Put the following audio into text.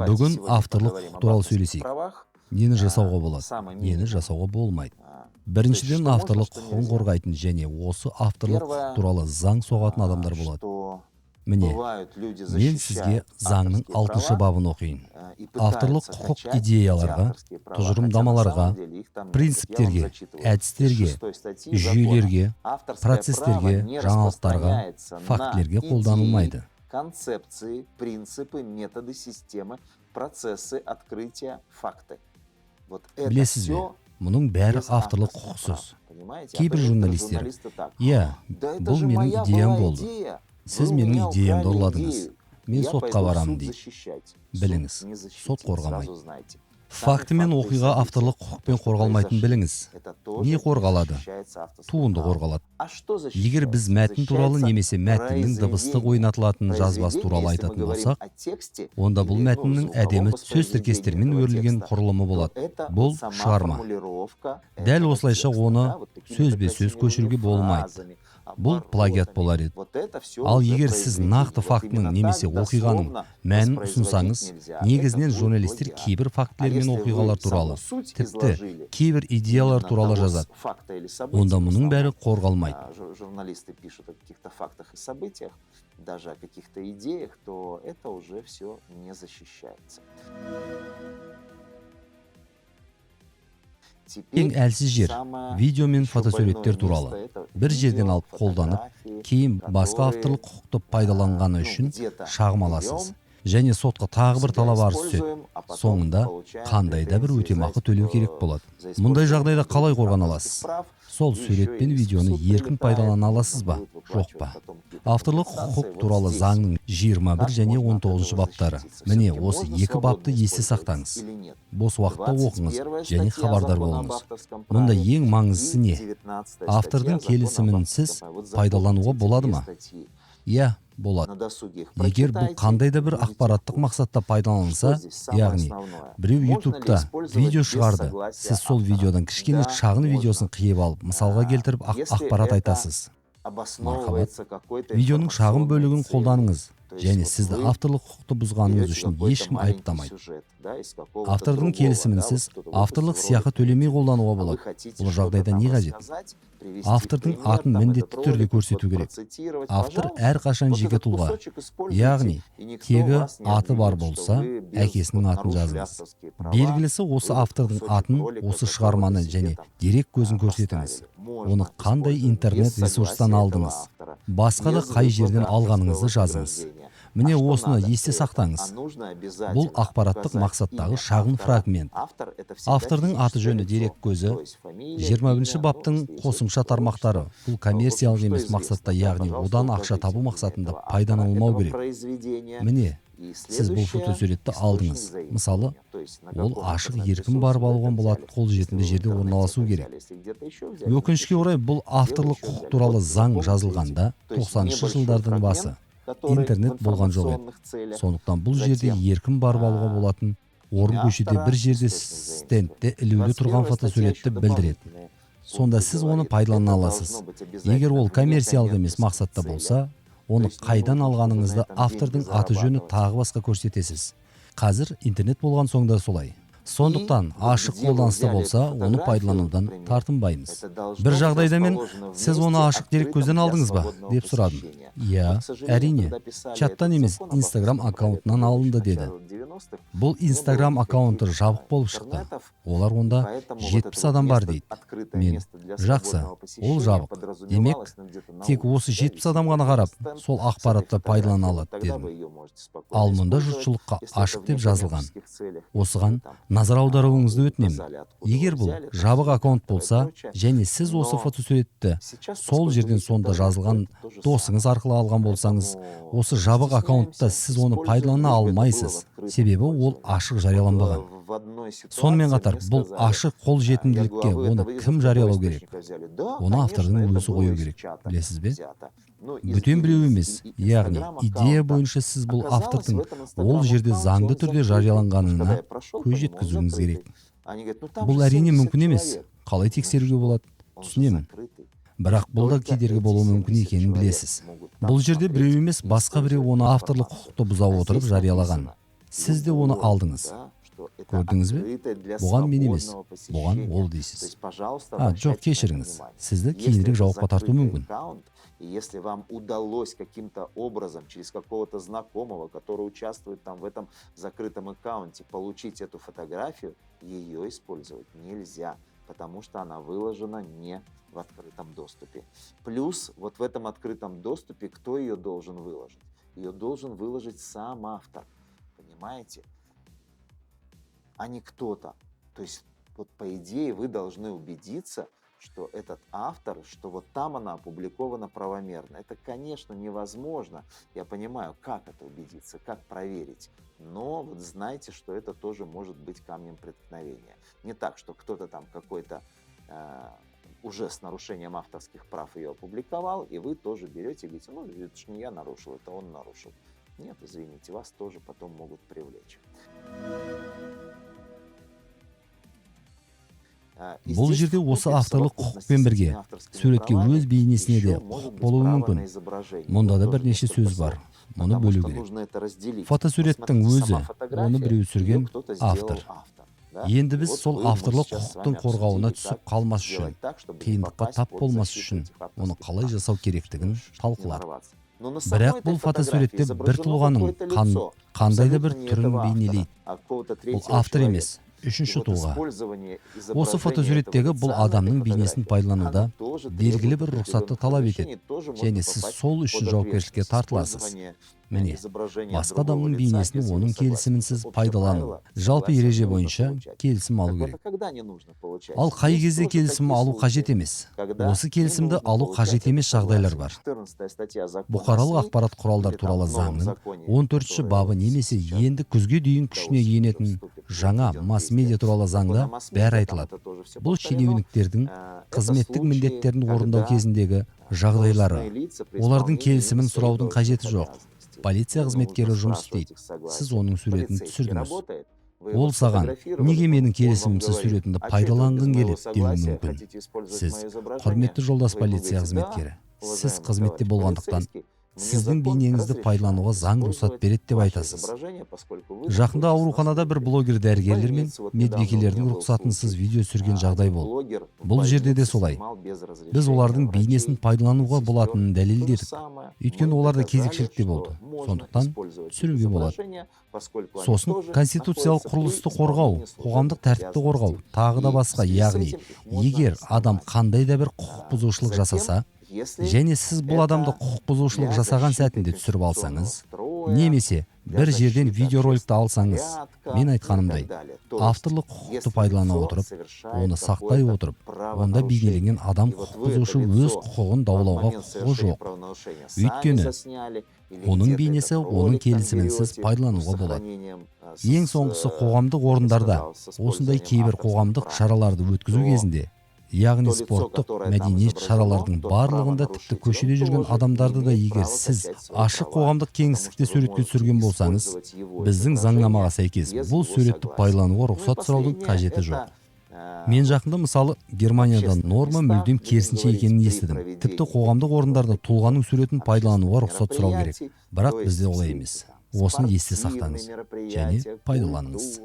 Бүгін авторлық құқық туралы сөйлесейік. Нені жасауға болады, нені жасауға болмайды? Біріншіден, авторлық құқығын қорғайтын және осы авторлық құқық туралы заң соғатын адамдар болады. Міне, мен сізге заңның 6-шы бабын оқиын. Авторлық құқық идеяларға, тұжырымдамаларға, принциптерге, әдістерге, жүйелерге, процестерге, жаңалықтарға, фактілерге қолданылмайды. Концепции, принципы, методы, системы, процессы, открытия, факты. Вот это Білесіз бе, мұның бәрі авторлық құқықсыз. Кейбір журналистер: «Иә, бұл менің идеям болды. Сіз менің идеямды ұрладыңыз. Мен сотқа барамын», – дейді. Біліңіз, сот қорғамайды. Факті мен оқиға авторлық құқықпен қорғалмайтынын біліңіз. Не қорғалады? Туынды қорғалады. Егер біз мәтін туралы немесе мәтіннің дыбыстық ойнатылатын жазбасы туралы айтатын болсақ, онда бұл мәтіннің әдемі сөз тіркестерімен өрілген құрылымы болады. Бұл шығарма. Дәл осылайша оны сөзбе-сөз көшіруге болмайды. Бұл плагиат болар еді. Ал егер сіз нақты фактінің немесе оқиғаның мәнін ұсынсаңыз, негізінен журналистер кейбір фактілер мен оқиғалар туралы, тіпті кейбір идеялар туралы жазады, онда мұның бәрі қорғалмайды. Журналисты пишут о каких-то фактах и событиях, даже о каких-то идеях, то это уже все не защищается. Ең әлсіз жер – видео мен фотосуреттер туралы. Бір жерден алып қолданып, кейін басқа авторлық құқықты пайдаланғаны үшін шағым аласыз және сотқа тағы бір талап арыз түседі. Соңында қандай да бір өтемақы төлеу керек болады. Мұндай жағдайда қалай қорғана аласыз? Сол сурет пен видеоны еркін пайдалана аласыз ба, жоқ па? Авторлық құқық туралы заңның 21 және 19 баптары. Міне, осы екі бапты есте сақтаңыз. Бос уақытта оқыңыз және хабардар болыңыз. Мұнда ең маңыздысы не? Автордың келісімінсіз пайдалануға болады ма? Иә, болады. Егер бұл қандай да бір ақпараттық мақсатта пайдаланылса, яғни біреу Ютубта видео шығарды, сіз сол видеодан кішкене шағын видеосын қиып алып, мысалға келтіріп, ақпарат айтасыз. Мархабат, видеоның шағын бөлігін қолданыңыз және сізді авторлық құқықты бұзғаныңыз үшін ешкім айыптамайды. Автордың келісімінсіз авторлық сыйақы төлемей қолдануға болады. Бұл жағдайда не қажет? Автордың атын міндетті түрде көрсету керек. Автор әрқашан жеке тұлға, яғни тегі аты бар болса, әкесінің атын жазыңыз. Белгілісі, осы автордың атын, осы шығарманы және дерек көзін көрсетіңіз. Оны қандай интернет ресурстан алдыңыз, басқа да қай жерден алғаныңызды жазыңыз. Міне, осыны есте сақтаңыз. Бұл ақпараттық мақсаттағы шағын фрагмент. Автордың аты жөні, дерек көзі, 21 баптың қосымша тармақтары. Бұл коммерциялық емес мақсатта, яғни одан ақша табу мақсатында пайдаланылмау керек. Міне, сіз бұл фотосуретті алдыңыз. Мысалы, ол ашық, еркін барып алуға болатын қолжетімді жерде орналасу керек. Өкінішке орай, бұл авторлық құқық туралы заң жазылғанда 90 жылдардың басы, интернет болған жоқ еді. Сондықтан бұл жерде еркін барып алуға болатын орын көшеде бір жерде стендте ілулі тұрған фотосуретті білдіреді. Сонда сіз оны пайдалана аласыз. Егер ол коммерциялық емес мақсатта болса, оны қайдан алғаныңызды, автордың аты жөні, тағы басқа көрсетесіз. Қазір интернет болған соң да солай. Сондықтан ашық қолданыста болса, оны пайдаланудан тартынбаймыз. Бір жағдайда мен: «Сіз оны ашық дереккөзден алдыңыз ба?» – деп сұрадым. «Иә, әрине, чаттан емес, Инстаграм аккаунтынан алынды», – деді. Бұл Инстаграм аккаунты жабық болып шықты. Олар онда 70 адам бар дейді. Мен: «Жақсы, ол жабық, демек, тек осы 70 адам ғана қарап, сол ақпаратты пайдалана алады», – дедім. Ал мұнда жұртшылыққа ашық деп жазылған. Осыған назар аударуыңызды өтінемін. Егер бұл жабық аккаунт болса және сіз осы фотосуретті сол жерден сонда жазылған досыңыз арқылы алған болсаңыз, осы жабық аккаунтта сіз оны пайдалана алмайсыз, себебі ол ашық жарияланбаған. Сонымен қатар, бұл ашық қолжетімділікке оны кім жариялау керек? Оны автордың өзі қою керек, білесіз бе, бөтен біреу емес. Яғни идея бойынша сіз бұл автордың ол жерде заңды түрде жарияланғанына көз жеткізуіңіз керек. Бұл, әрине, мүмкін емес. Қалай тексеруге болады, түсінемін, бірақ бұл да кедергі болуы мүмкін екенін білесіз. Бұл жерде біреу емес, басқа біреу оны авторлық құқықты бұза отырып жариялаған. Сіз де оны алдыңыз. Көрдіңіз бе? Бұған мен емес, бұған ол дейсіз. А, жоқ, кешіріңіз. Сізді кейінірек жауапқа тарту мүмкін. И если вам удалось каким-то образом через какого-то знакомого, который участвует там в этом закрытом аккаунте, получить эту фотографию, ее использовать нельзя, потому что она выложена не в открытом доступе. Плюс вот в этом открытом доступе кто ее должен выложить? Ее должен выложить сам автор, понимаете? А не кто-то. То есть вот по идее вы должны убедиться, что этот автор, что вот там она опубликована правомерно. Это, конечно, невозможно. Я понимаю, как это убедиться, как проверить. Но вот знайте, что это тоже может быть камнем преткновения. Не так, что кто-то там какой-то уже с нарушением авторских прав ее опубликовал, и вы тоже берете и говорите, ну, это же не я нарушил, это он нарушил. Нет, извините, вас тоже потом могут привлечь. Бұл жерде осы авторлық құқықпен бірге суретке өз бейнесіне де құқық болуы мүмкін. Мұнда да бірнеше сөз бар, мұны бөлу керек. Фотосуреттің өзі, оны біреу түсірген автор. Енді біз сол авторлық құқықтың қорғауына түсіп қалмас үшін, қиындыққа тап болмас үшін оны қалай жасау керектігін талқыладық. Бірақ бұл фотосуретте бір тұлғаның қандай да бір түрін бейнелейді. Бұл автор емес, үшінші тұлға. Осы фотосуреттегі бұл адамның бейнесін пайдалануда белгілі бір рұқсатты талап етеді, және сіз сол үшін жауапкершілікке тартыласыз. Міне, басқа адамның бейнесін оның келісімінсіз пайдалану. Жалпы ереже бойынша келісім алу керек. Ал қай кезде келісім алу қажет емес? Осы келісімді алу қажет емес жағдайлар бар. Бұқаралық ақпарат құралдар туралы заңның 14-ші бабы немесе енді күзге дейін күшіне енетін жаңа масс-медиа туралы заңда бәрі айтылады. Бұл шенеуніктердің қызметтік міндеттерін орындау кезіндегі жағдайлары. Олардың келісімін сұраудың қажеті жоқ. Полиция қызметкері жұмыс істейді. Сіз оның суретін түсірдіңіз. Ол саған, неге менің келісімімсіз суретімді пайдаланғың келеді деуі мүмкін. Сіз, құрметті жолдас полиция қызметкері, сіз қызметте болғандықтан сіздің бейнеңізді пайдалануға заң рұқсат береді деп айтасыз. Жақында ауруханада бір блогер дәрігерлер мен медбикелердің рұқсатынсыз видео түсірген жағдай болды. Бұл жерде де солай. Біз олардың бейнесін пайдалануға болатынын дәлелдедік. Өйткені олар да кезекшілікте болды. Сондықтан түсіруге болады. Сосын конституциялық құрылысты қорғау, қоғамдық тәртіпті қорғау, тағы да басқа, яғни егер адам қандай да бір құқық бұзушылық жасаса, және сіз бұл адамды құқық бұзушылық жасаған сәтінде түсіріп алсаңыз, немесе бір жерден видеороликті алсаңыз, мен айтқанымдай, авторлық құқықты пайдалана отырып, оны сақтай отырып, онда бейнеленген адам құқық бұзушы өз құқығын даулауға құқығы жоқ. Өйткені оның бейнесі оның келісімінсіз пайдалануға болады. Ең соңғысы қоғамдық орындарда осындай кейбір қоғамдық шараларды өткізу кезінде, яғни спорттық, мәдени шаралардың барлығында, тіпті көшеде жүрген адамдарды да, егер сіз ашық қоғамдық кеңістікте суретке түсірген болсаңыз, біздің заңнамаға сәйкес бұл суретті пайдалануға рұқсат сұраудың қажеті жоқ. Мен жақында мысалы Германияда норма мүлдем керісінше екенін естідім. Тіпті қоғамдық орындарда тұлғаның суретін пайдалануға рұқсат сұрау керек. Бірақ бізде олай емес. Осыны есте сақтаңыз және пайдаланыңыз.